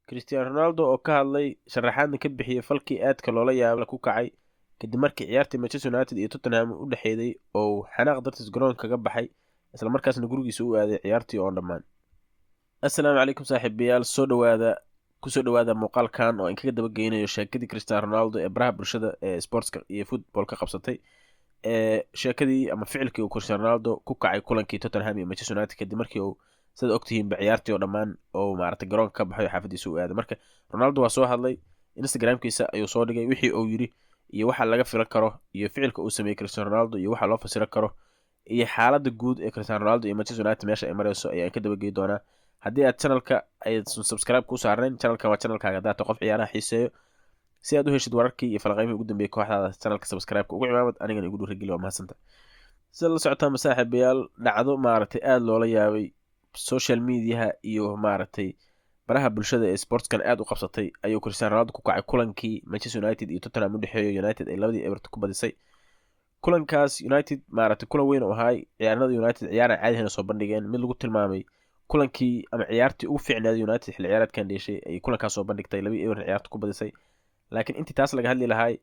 Cristiano Ronaldo oo ka hadlay sharaxaadna ka bixiyay falkii aadka loola yaabay ku kacay kadib markii ciyaartii Manchester United iyo Tottenham u dhexeeyay oo uu xanaaq dartiis garoonka kaga baxay, isla markaasna gurigiisa u aaday ciyaartii oo dhammaan. Assalaamu calaykum saaxiibayaal, soo dhawaada, kusoo dhawaada muuqaalkan oo aan kaga daba geynayo sheekadii Cristiano Ronaldo ee baraha bulshada ee sportska iyo footballka qabsatay, ee sheekadii ama ficilkii uu Cristiano Ronaldo ku kacay kulankii Tottenham iyo Manchester United, kadib markii uu, sida ogtihiinba, ciyaartii oo dhammaan oo maaragtay garoonka ka baxay oo xaafadiisa u aaday. Marka Ronaldo waa soo hadlay, Instagramkiisa ayuu soo dhigay wixii uu yiri iyo waxa laga filan karo iyo ficilka uu sameeyey Cristiano Ronaldo iyo waxa loo fasiran karo iyo xaaladda guud ee Cristiano Ronaldo iyo Manchester United meesha ay mareyso ayaan ka dabagey doonaa. Haddii aad channelka aysan subscribe ku saarnayn, channelka waa channelkaaga daata qof ciyaaraha xiiseeyo. Si aad u heshid wararkii iyo falaqaymihii ugu dambeeyay kooxdaada, channelka subscribe-ka ugu cimaamad, anigana igu dhiirigeli, waa mahadsanta. Sida la socotaan masaaxiibayaal, dhacdo maaragtay aada loola yaabay, social mediaha iyo maaragtay baraha bulshada ee sportskan aada u qabsatay, ayuu Cristiano Ronaldo ku kacay kulankii Manchester United iyo Tottenham u dhexeeyo, United ay 2-0 ku badisay kulankaas. United maaragtay kulan weyn oo ahaay, ciyaarnada United ciyaaraan caadihina soo bandhigeen, mid lagu tilmaamay kulankii ama ciyaartii ugu fiicneed United xilli ciyaareedkan dheeshay ayay kulankaas soo bandhigtay, 2-0 ciyaarta ku badisay. Laakiin intii taas laga hadli lahaay,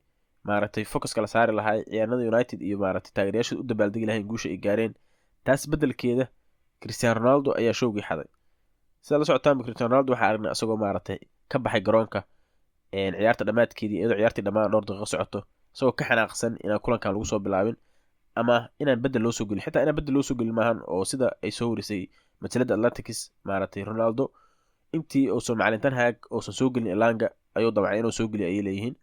maaragtay focuska la saari lahaay ciyaarnada United iyo maaragtay taageerayaashooda u dabaaldegi lahayn guusha ay gaareen, taas beddelkeeda Cristiano Ronaldo ayaa showgii xaday. Sida la socotaanba, Cristiano Ronaldo waxaa aragnay isagoo maaragtay ka baxay garoonka ciyaarta dhammaadkeedii, iyadoo ciyaartii dhammaan dhowr daqiiqo socoto, isagoo ka xanaaqsan inaan kulankan lagu soo bilaabin ama inaan bedel loo soo gelin. Xitaa inaan bedel loo soo gelin maahan, oo sida ay soo warisay majalada Atlantics, maaragtay Ronaldo intii uusan macalin Ten Hag uusan soo gelin Elanga ayuu damcay inuu soo geliyo ayay leeyihiin.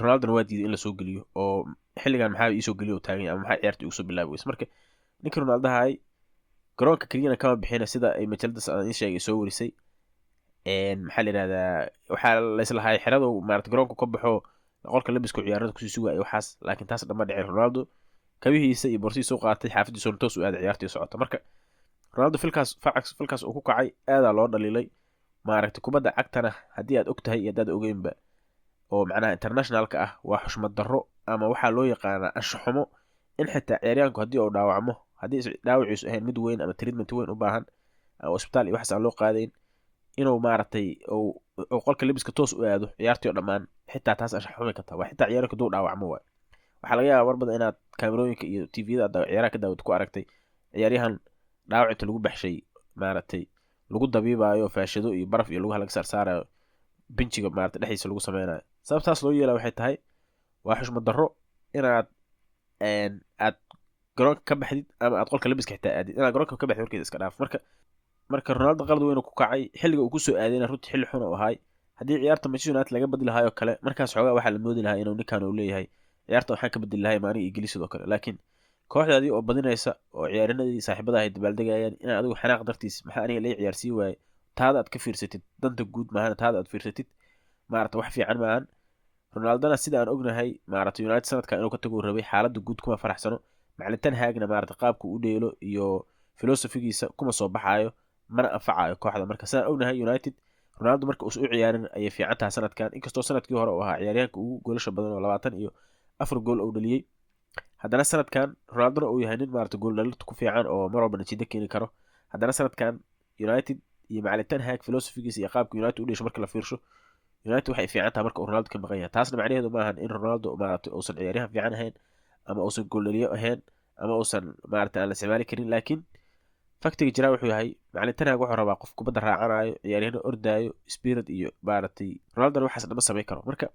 Ronaldona waa diiday in la soo geliyo, oo xilligan maxaa iisoo geliyo oo taagan yahay ama maxaa ciyaartii ugu soo bilaabi weyse. Marka ninkii Ronaldahay garoonka keliyana kama bixina, sida ay majaladaas aan idiin sheegay soo warisay. Maxaa la yihahdaa, waxaa laislahay xeradu maarata garoonka ka baxo, qolka labisku ciyaarada kusii sugaya waxaas, laakiin taas dhama dhicin. Ronaldo kabihiisa iyo borsihiisa u qaatay, xaafadiisuna toos u aaday ciyaartii socota. Marka Ronaldo filkaas uu ku kacay aadaa loo dhaliilay. Maaragtay kubadda cagtana, haddii aad og tahay iyo haddaad ogeynba, oo macnaha internationalka ah, waa xushmad darro ama waxaa loo yaqaanaa anshaxumo in xitaa ciyaaryahanku haddii uu dhaawacmo, haddii dhaawaciisu ahayn mid weyn ama treatment weyn u baahan oo isbitaal iyo waxaas aan loo qaadayn, inuu maaragtay uu qolka labiska toos u aado ciyaartii oo dhammaan. Xitaa taas anshax xumi karta waa xitaa ciyaaryahanku hadduu dhaawacmo waay. Waxaa laga yaabaa mar badan inaad kaamerooyinka iyo TV-yada aad ciyaaraha ka daawad ku aragtay ciyaaryahan dhaawac inta lagu baxshay, maaragtay lagu dabiibayo faashado iyo baraf iyo lugaha laga saarsaarayo, benchiga maaragtay dhexdiisa lagu sameynayo. Sababtaas loo yeelaa waxay tahay waa xushmad darro inaad aad garoonka ka baxdid ama aad qolka labiska xitaa aadid. Inaad garoonka ka baxdid warkeeda iska dhaaf. Marka Ronaldo qalad weyn ku kacay, xilliga uu kusoo aadayna runtii xilli xun uu ahaay. Haddii ciyaarta Manchester United laga badi lahaayoo kale, markaas xoogaa waxaa la moodi lahaa inuu ninkan uu leeyahay ciyaarta waxaan ka bedeli lahay maaniga iyo geli sidoo kale. Laakiin kooxdaadii oo badinaysa oo ciyaarinadii saaxiibada ay dabaaldegayaan, inaad adigu xanaaq dartiis "maxaa aniga laga ciyaarsii waaye" taada aad ka fiirsatid, danta guud maahan, taada aad fiirsatid, maarata wax fiican maahan. Ronaldona sida aan ognahay, maarata United sanadkan inuu ka tago rabay, xaaladda guud kuma faraxsano. Macalin Ten Hagna maarata qaabka u dheelo iyo filosofigiisa kuma soo baxaayo, mana anfacayo kooxda. Marka sidaan ognahay, United Ronaldo marka uusan u ciyaarin ayay fiican tahay sanadkan. Inkastoo sanadkii hore uu ahaa ciyaaryahanka ugu goolasha badan oo 24 gool uu dhaliyey, haddana sanadkan Ronaldona uu yahay nin maarata gool dhalinta ku fiican oo mar walba natiijo keeni karo, haddana sanadkan United iyo macalin Ten Hag filosofigiisa iyo qaabka United u dheesho marka la fiirsho, United waxay fiican tahay marka uu Ronaldo ka maqan yahay. Taasna macnaheedu maahan in Ronaldo maarata uusan ciyaaryahan fiican ahayn ama uusan gooldhaliyo ahayn ama uusan maarata aan la isticmaali karin, laakiin factiga jiraa wuxuu yahay macalin Ten Hag wuxuu rabaa qof kubadda raacanayo, ciyaaryahano ordaayo, spirit iyo maaragtay. Ronaldona waxaas dhama samayn karo. Marka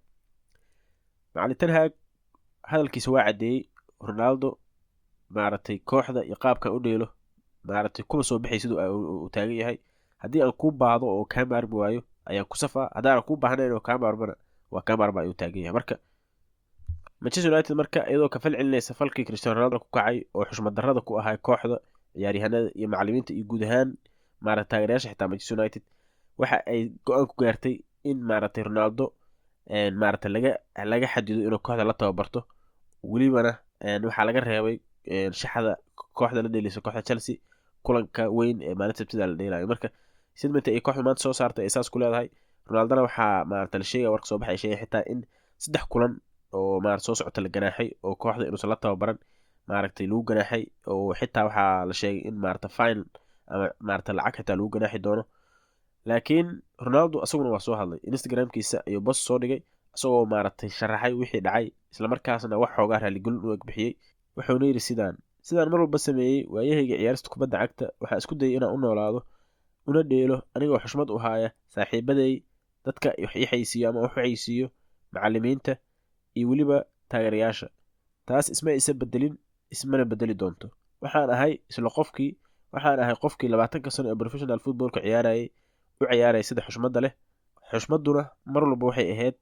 macalin Ten Hag hadalkiisa waa caddeeyey: Ronaldo maaragtay kooxda iyo qaabkan u dheelo maaragtay kuma soo baxay siduu uu taagan yahay. Haddii aan kuu baahdo oo kaa maarmi waayo ayaan ku safaa, haddaanan kuu baahnayn oo kaa maarmana waa kaa maarma ayuu taagan yahay. Marka Manchester United marka iyadoo ka fal celinaysa falkii Cristiano Ronaldo ku kacay oo xushmad darrada ku ahay kooxda, ciyaaryahanada iyo macallimiinta iyo guud ahaan maaragtay taageerayaasha xitaa Manchester United, waxa ay go-aan ku gaartay in maaragtay Ronaldo maaragtay laga xadido inuu kooxda la tababarto. Welibana waxaa laga reebay shaxda kooxda la dheeleysa kooxda Chelsea kulanka weyn ee maalinta Sabtida la dheelayo. Marka statement ay kooxda maanta soo saartay ay saas ku leedahay. Ronaldona waxaa maaragta la sheegaya, warka soo baxay sheegay xitaa in 3 kulan oo maarata soo socota la ganaaxay, oo kooxda inuusan la tababaran maaragtay lagu ganaaxay, oo xitaa waxaa la sheegay in maarata fine ama maarata lacag xitaa lagu ganaaxi doono. Laakiin Ronaldo asaguna waa soo hadlay, Instagramkiisa ayuu post soo dhigay isagoo maaragtay sharaxay wixii dhacay, islamarkaasna wax xoogaa raaligelin u egbixiyey. Wuxuuna yidhi: Sidaan mar walba sameeyey waayahayga ciyaarista kubadda cagta, waxaan isku dayay inaan u noolaado una dheelo anigoo xushmad u haaya saaxiibaday, dadka wax ii xaysiiyo ama wax u xaysiiyo, macallimiinta iyo weliba taageerayaasha. Taas isma isa bedelin, ismana bedeli doonto. Waxaan ahay isla qofkii, waxaan ahay qofkii 20-ka sano ee professional footballka ciyaarayay, u ciyaaraya sida xushmadda leh. Xushmadduna mar walba waxay ahayd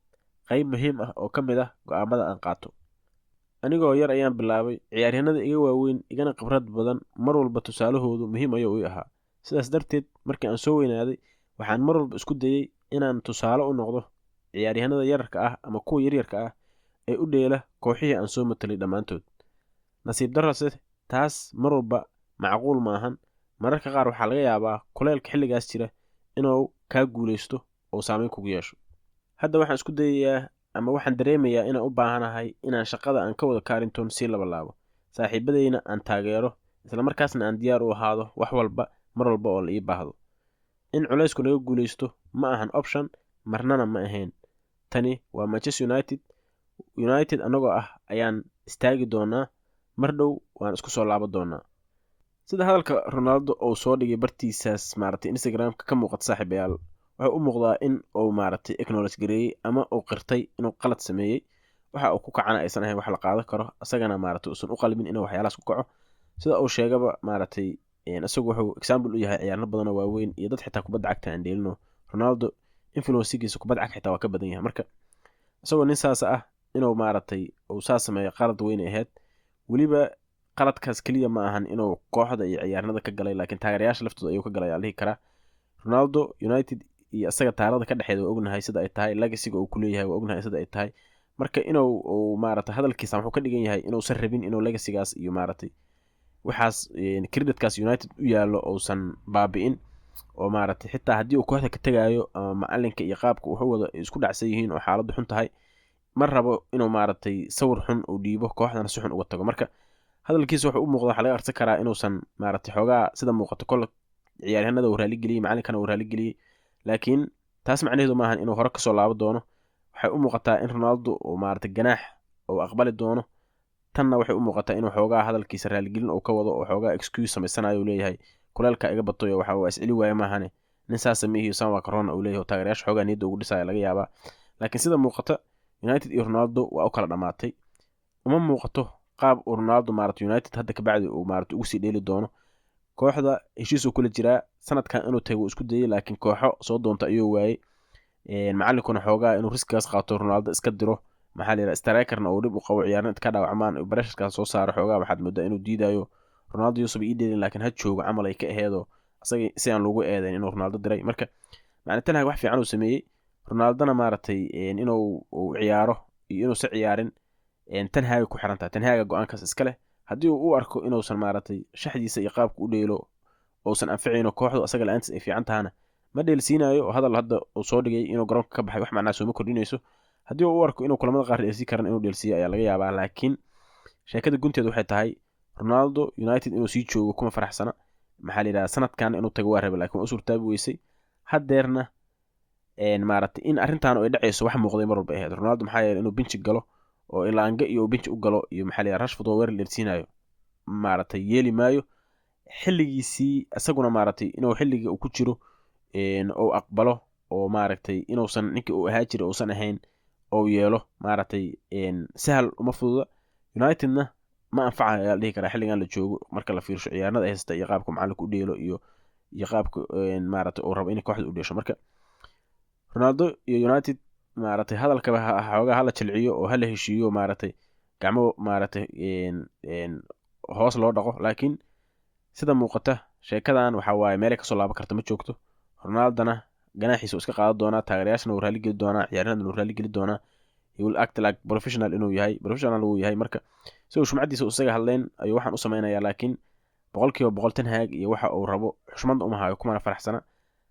qayb muhiim ah oo ka mid ah go'aamada aan qaato. Anigoo yar ayaan bilaabay. Ciyaaryahanada iga waaweyn igana khibrad badan mar walba tusaalahoodu muhiim ayuu ii ahaa. Sidaas darteed, markii aan soo weynaaday, waxaan mar walba isku dayay inaan tusaale u noqdo ciyaaryahanada yararka ah ama kuwa yaryarka ah ee u dheela kooxihii aan soo matalay dhammaantood. Nasiib darrase, taas mar walba macquul ma ahan. Mararka qaar waxaa laga yaabaa kuleylka xilligaas jira inuu kaa guuleysto oo saameyn kugu yeesho. Hadda waxaan isku dayayaa ama waxaan dareemayaa inaan u baahanahay inaan shaqada aan ka wada Carrington sii labalaabo, saaxiibadayna aan taageero, islamarkaasna aan diyaar u ahaado wax walba mar walba oo la ii baahdo. In culaysku naga guuleysto ma ahan option, marnana ma ahayn. Tani waa Manchester United. United annagoo ah ayaan istaagi doonaa mar dhow, waan isku soo laaban doonaa." Sida hadalka Ronaldo uu soo dhigay bartiisaas maaragtay Instagramka ka muuqata, saaxiibayaal, wuxuu u muuqdaa in uu maaragtay acknowledge gareeyey ama uu qirtay inuu qalad sameeyey, waxa uu ku kacana aysan ahayn wax la qaadan karo, isagana maaragtay uusan u qalmin inuu waxyaalahaas ku kaco. Sida uu sheegaba, maaragtay isagu wuxuu example u yahay ciyaarno badan oo waaweyn iyo dad xitaa kubadda cagta aan dheelino. Ronaldo influencegiisa kubadda cagta xitaa waa ka badan yahay. Marka isagoo nin saasa ah inuu maaragtay uu saas sameeyo qalad weyn ahayd. Weliba qaladkaas keliya ma ahan inuu kooxda iyo ciyaarnada ka galay, laakiin taageerayaasha laftooda ayuu ka galay ayaa la dhihi karaa. Ronaldo United iyo isaga taarada ka dhexeeda waa ognahay sida ay tahay, legacyga uu kuleeyahay waa ognahay sida ay tahay. Marka inuu uu maaragtay hadalkiisa wuxuu ka dhigan yahay inuusan rabin inuu legacygaas iyo maaragtay waxaas creditkaas United u yaallo uusan baabi'in, oo maaragtay xitaa haddii uu kooxda ka tegaayo ama macalinka iyo qaabka wuxuu wado ay isku dhacsan yihiin oo xaaladdu xun tahay, ma rabo inuu maaragtay sawir xun uu dhiibo, kooxdana si xun uga tago. Marka hadalkiisa wuxuu u muuqda, waxaa laga arsan karaa inuusan maaragtay xoogaa sida muuqato kolle ciyaaryahanada uu raaligeliyey, macalinkana uu raaligeliyey, laakiin taas macnaheedu maahan inuu hore kasoo laabo doono. Waxay u muuqataa in Ronaldo uu maaragtay ganaax uu aqbali doono. Tanna waxay u muuqataa inuu xoogaa hadalkiisa raaligelin uu ka wado oo xoogaa excuse samaysanayo, uu leeyahay kuleelka iga batoy, waxa waa isceli waaya maahane, nin saasa miihiyo, san waa corona uu leeyahay, oo taageerayaasha xoogaa niyadda ugu dhisaya laga yaabaa. Laakiin sida muuqata United iyo Ronaldo waa u kala dhamaatay. Uma muuqato qaab uu Ronaldo maaragtay United hadda kabacdi uu maaragtay ugu sii dheeli doono. Kooxda heshiisuu kula jiraa, sanadkan inuu tago wuu isku dayay, laakiin kooxo soo doonta ayuu waayey. Macalinkuna xoogaa inuu riskigaas qaato, Ronaldo iska diro, maxaa la yidhaha, strikerna uu dhib u qabo, ciyaarna ka dhaawacmaan, pressurekaas soo saaro, xoogaa waxaad moodaa inuu diidayo. Ronaldo yuusuf ii dheelin, laakiin ha joogo camal ay ka aheedo asaga si aan loogu eedeyn inuu Ronaldo diray. Marka macna Ten Hag wax fiican uu sameeyey. Ronaldona maaragtay inuu uu ciyaaro iyo inuusan ciyaarin Ten Hag ku xiran tahay. Ten Hag go-aankaas iska leh. Haddii uu u arko inuusan maaragtay shaxdiisa iyo qaabka u dheelo uusan anficayno, kooxdu asaga la-aantiis ay fiican tahana, ma dheelsiinayo. Oo hadal hadda uu soo dhigay inuu garoonka ka baxay wax macnaa sooma kordhinayso. Haddii uu u arko inuu kulamada qaar dheelsiin karan, inuu dheelsiiyo ayaa laga yaabaa. Laakiin sheekada gunteedu waxay tahay Ronaldo United inuu sii joogo kuma faraxsana. Maxaa la yidhaha, sanadkan inuu tago waa rabay, laakiin waa u suurtaabi weysay. Haddeerna maaragtay in arrintan ay dhacayso wax muuqday mar walba ahayd. Ronaldo maxaa yeelay inuu benchi galo oo Elanga iyo uu benchi u galo iyo maxaa la yidhaha Rashford oo weerar dheelsiinayo maaragtay yeeli maayo. Xilligiisii isaguna maaragtay inuu xilliga uu ku jiro uu aqbalo oo maaragtay inuusan ninkii uu ahaa jiray uusan ahayn ou yeelo maaragtay sahal uma fududa. Unitedna ma anfacayo ayaa la dhihi karaa xilligan la joogo, marka la fiirsho ciyaarnada ay haysta iyo qaabka macallinka u dheelo iyo qaabka maaragtay uu rabo inay kooxda u dheesho. Marka Ronaldo iyo United maaragtay hadalkaba xoogaa hala jilciyo oo hala heshiiyo, maaragtay gacmo maaragtay hoos loo dhaqo. Laakiin sida muuqata sheekadan waxa waaye meelay kasoo laaban karta ma joogto. Ronaldona ganaaxiisa uu iska qaadan doonaa, taageerayaashana uu raali geli doonaa, ciyaaryahanadana uu raali geli doonaa. He will act like professional inuu yahay, professional uu yahay. Marka si uu shumcadiisa isaga hadleen ayuu waxaan u sameynayaa, laakiin 100% Ten Hag iyo waxa uu rabo xushmad uma hayo, kumana faraxsana.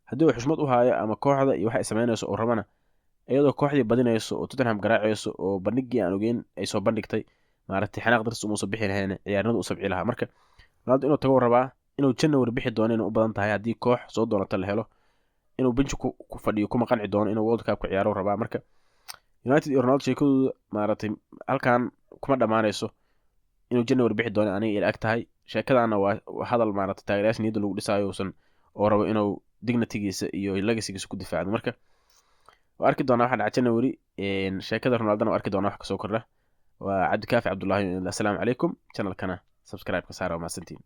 Haddii uu xushmad u hayo ama kooxda iyo waxa ay sameynayso uu rabana, iyadoo kooxdii badinayso oo Tottenham garaacayso oo bandhigii aan ogeyn ay soo bandhigtay, maaragtay xanaaq dartiis uma soo bixi lahayn, ciyaarnadu u sabci lahaa. Marka Ronaldo inuu tago rabaa, inuu January bixi doono inay u badan tahay haddii koox soo doonata la helo. Inuu bench ku fadhiyo kuma qanci doono, inuu World Cup ku ciyaaro rabaa. Marka United iyo Ronaldo sheekadooda, maaragtay, halkan kuma dhammaanayso. Inuu January bixi doono aniga ila ag tahay. Sheekadaana waa hadal, maaragtay, taageerayaasha niyadda lagu dhisaayo, uusan oo rabo inuu dignitygiisa iyo legacygiisa ku difaacdo. Marka waa arki doonaa waxa dhaca January. Sheekada Ronaldona waa arki doonaa wax kasoo kordha. Waa Cabdikaafi Cabdullaahi. Assalaamu calaykum. Channelkana subscribe ka saara. Waa mahadsantiin.